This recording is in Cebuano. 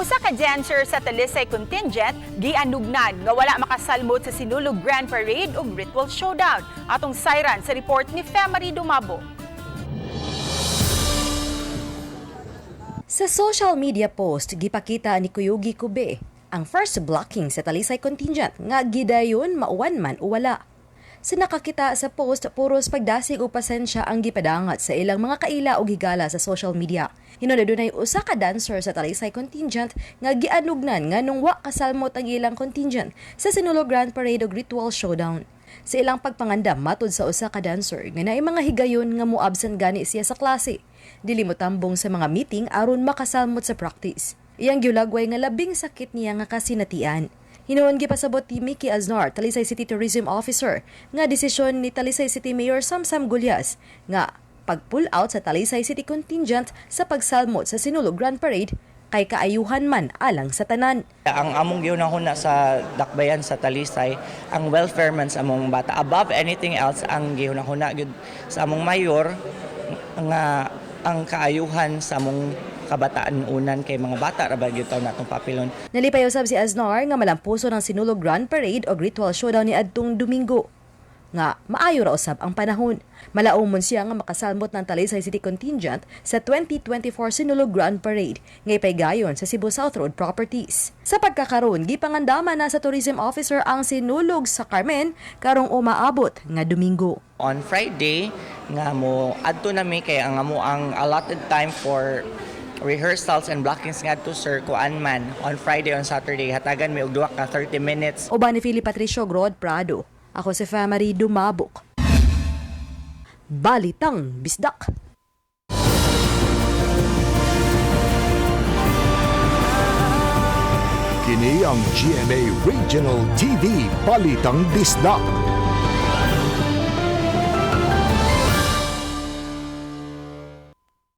Usa ka dancer sa Talisay contingent gianugnan nga wala makasalmot sa Sinulog Grand Parade ug Ritual Showdown. Atong sayran sa report ni Femary Dumabo. Sa social media post, gipakita ni Kuyugi Kube ang first blocking sa Talisay contingent nga gidayon mauwan man o wala. Sa nakakita sa post, puros pagdasig o pasensya ang gipadangat sa ilang mga kaila o gigala sa social media. Hinon dunay usa ka dancer sa Talisay contingent nga gianugnan nga nung wa kasalmot ang ilang contingent sa Sinulog Grand Parade ug Ritual Showdown. Sa ilang pagpangandam, matod sa usa ka dancer nga naay mga higayon nga moabsent gani siya sa klase. Dili mo tambong sa mga meeting aron makasalmot sa practice. Iyang giulagway nga labing sakit niya nga kasinatian. Hinuon gipasabot ni Mickey Aznar, Talisay City Tourism Officer, nga desisyon ni Talisay City Mayor Samsam Gullas nga pag-pull out sa Talisay City contingent sa pagsalmot sa Sinulog Grand Parade kay kaayuhan man alang sa tanan. Ang among gihunahuna sa dakbayan sa Talisay, ang welfare man sa among bata. Above anything else, ang gihunahuna gyud sa among mayor nga ang kaayuhan sa among kabataan unan kay mga bata ra ba gyud taw natong papilon. Nalipay usab si Aznar nga malampuso ng Sinulog Grand Parade o Ritual Showdown ni adtong Domingo. Nga maayo ra usab ang panahon. Malaumon siya nga makasalmot ng Talisay City contingent sa 2024 Sinulog Grand Parade nga ipaygayon sa Cebu South Road Properties. Sa pagkakaroon, gipangandaman na sa tourism officer ang Sinulog sa Carmen karong umaabot nga Domingo. On Friday nga mo adto nami kay ang amo ang allotted time for rehearsals and blockings ngadto, sir, kuan man on Friday, on Saturday hatagan mi og duha ka 30 minutes. Uban ni Philip Patricio Grod Prado. Ako si Famary Dumabok. Balitang Bisdak. Kini ang GMA Regional TV Balitang Bisdak.